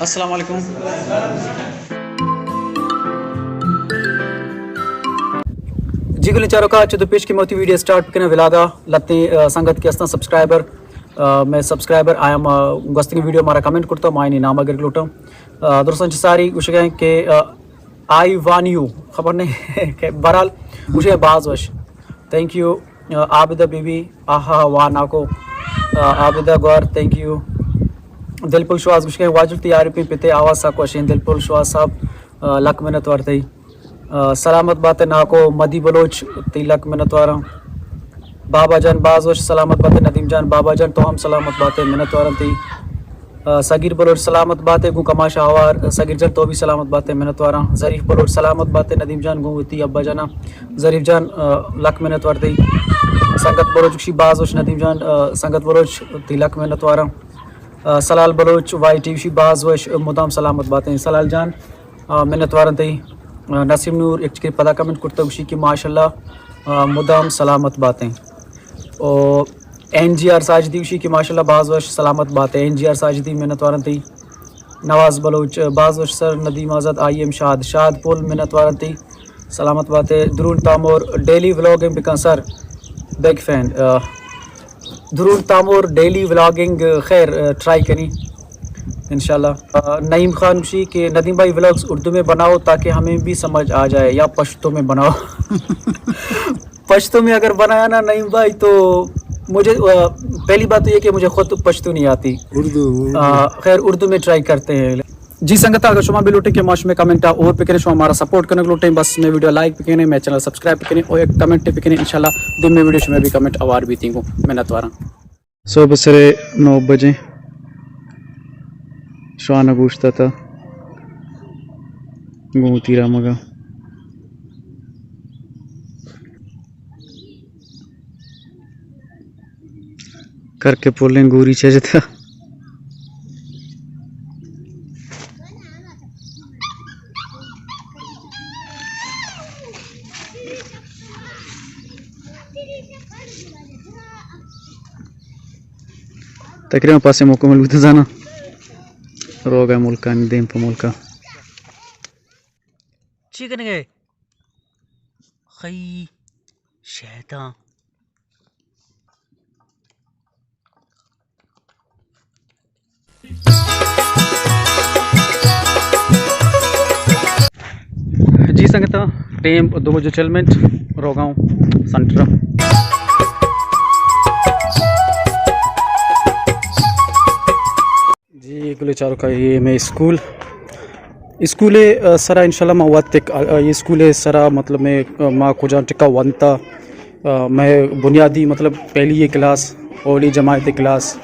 السلام علیکم۔ جی گلیں چاروکاں، چہ تو پیش کہ ما وتی ویڈیو سٹارٹ بکنیں، ولاگا لہتیں، آ، سنگت کہ استاں سبسکرائبر، آ، مئے سبسکرائبر آیاں، آ، گوستگیں ویڈیو مارا کمنٹ کرتا، ما آیانی نام گر لوٹاں۔ آ، درستاں چہ ساری گوشگا ایں کہ، آ، آئی وان یو، خبر نہیں کہ بہرحال گوشے باز وش۔ Thank you. آ، عابدہ بی بی، آہا، واہ ناکو۔ آ، عابدہ گوار، تھینک یو۔ دلپل شواز گوشگا ایں، واجل تئی عارفیں پتے، آواز سک وشیں۔ دلپل شواز صاحب، آ، لک منت وار تئی۔ آ، سلامت بات ئے ناکو۔ مدی بلوچ، تئی لک منت واراں۔ بابا جان باز وش، سلامت بات ئے ندیم جان۔ بابا جان تو ہم سلامت بات ئے، منت واراں تئی۔ آ، صغیر بلوچ سلامت بات ئے، گوں کماش آوار۔ صغیر جان تو بھی سلامت بات ئے، منت واراں۔ ظریف بلوچ سلامت بات ئے، ندیم جان گوں وتی ابا جانا۔ ظریف جان، آ، لک منت وار تئی۔ سنگت بلوچ گوشی باز وش ندیم جان، آ، سنگت بلوچ تئی لک منت واراں۔ آ، سلال بلوچ وائی ٹی وی گوشی باز وش، مدام سلامت بات ئے سلال جان۔ آ، منت واراں تئی۔ آ، نسیم نور یک چکے پدا کمنٹ کرتا گوشی کہ ماشاءاللہ، آ، مدام سلامت بات ئے۔ O N G are Sajidi گوشی کہ ماشاءاللہ باز وش، سلامت بات ئے این جی آر ساجدی، منت واراں تئی۔ نواز بلوچ، باز وش سر، ندیم آزاد، آئی ایم شاد، شاد پل، منت واراں تئی، سلامت بات ئے۔ درون تامور ڈیلی ولاگنگ بکن سر، بگ فین۔ آ، درون تامور ڈیلی ولاگنگ، خیر، آ، ٹرائی کنی انشاءاللہ۔ آ، نعیم خان گوشی کہ ندیم بھائی ولاگز اردو میں بناؤ تاکہ ہمیں بھی سمجھ آ جائے، یا پشتو میں بناؤ۔ پشتو میں اگر بنایا نا نعیم بھائی تو مجھے، آ، پہلی بات تو یہ کہ مجھے خود پشتو نہیں آتی۔ اردو، اردو۔ آ، خیر، اردو میں ٹرائی کرتے ہیں۔ جی سنگت، اگر شما بھی لوٹیں کہ ما شمے کمنٹ اور پکنیں، شما مارا سپورٹ کنگ لوٹیں، بس مئے ویڈیو لائک پکنیں، مئے چینل سبسکرائب پکنیں اور ایک کمنٹ پکنیں، انشاءاللہ دیمے ویڈیو شمے بھی کمنٹ اوار بیتیں گوں۔ منت واراں۔ صبح سرے نو بجے شوانگ اوشتاتا گوں وتی رمگا۔ کر کے پولیں گوری چہ جتا۔ تقریباً پاسے مکمل بوت زانا۔ روگا ملکانی دیم پہ ملکا۔ چی کنگے؟ خی شیطان۔ جی سنگتاں، ٹیم دو بجے چل منٹ، روگاؤں سنٹر۔ جی گلیں چاروکاں، اے مئے اسکول، اسکول ءِ سرا انشاءاللہ ما وت تک، اے اسکول ءِ سرا مطلب مئے، ما کجام ٹکا ونتا، مئے بنیادی مطلب پہلی کلاس، اولی جماعت کلاس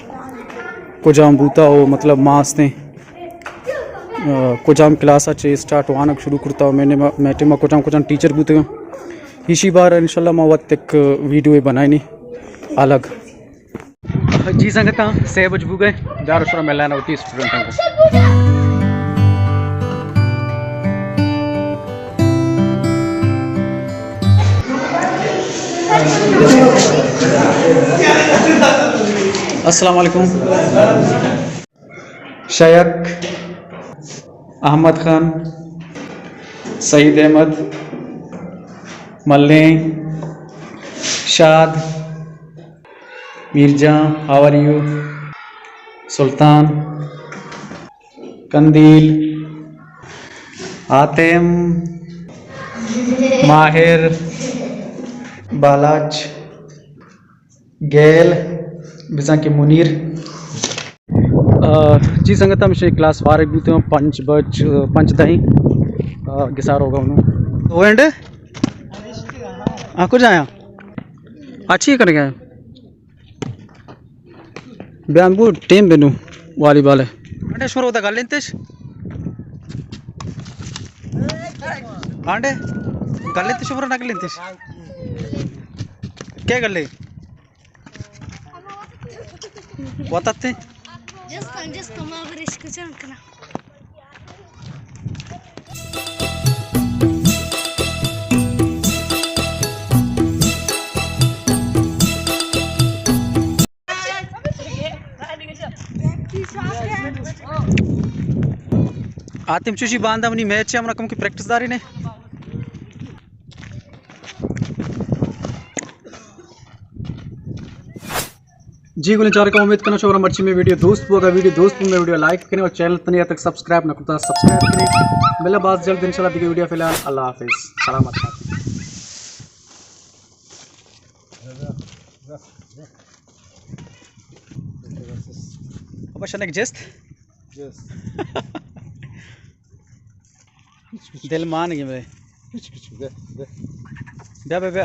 کجام بوتا او مطلب ما استیں، کجام کلاس ءَ چہ اسٹارٹ وانگ شروع کرتا او مئے ٹائم ءَ کجام کجام ٹیچر بوتگاں، ایشی بار انشاءاللہ ما وت تک ویڈیو بنائینی الگ۔ جی سنگتاں، سے بج بوگئے، دار سرا ملان ہوتی اسٹوڈنٹاں کو۔ السلام علیکم۔ شیخ، احمد خان، سعید احمد، ملین، شاد، میرجان، ہاوریو، سلطان، قندیل، حاتم، ماہر، بالاچ، گیل، بزاں کہ منیر۔ آ، جی سنگت، ہمشہ کلاس فارغ بیتوں، پنچ بج، پنچ دہیں، آ، گسار ہوگا انہوں۔ تو اینڈ؟ آ، کجا آیا؟ اچھی کر گیا۔ بیان بو ٹیم بنو والی بال ءَ۔ آنڈے شمر وتا گل انتش؟ آنڈے گل انت شمر نہ گل انتش؟ کیا گلے؟ وتاتے؟ جس کن، جس کن ما برش کچن کنا۔ آتیم چوشی باندا منی میچ ہے، ہمنا کم کی پریکٹس داری نے۔ جی گلیں چارکاں، امید کناں شمارا مرچی میں ویڈیو دوست بو۔ اگر ویڈیو دوست بو، میں ویڈیو لائک کریں اور چینل تنے تک سبسکرائب نہ کرتا، سبسکرائب کریں۔ ملے باز جلد انشاءاللہ دیگه ویڈیو۔ فی الحال اللہ حافظ، سلامت بات۔ ابا شنک جست۔ جست۔ دل مان گی میرے۔ کچ کچ دے، دے۔ بیا، بیا، بیا۔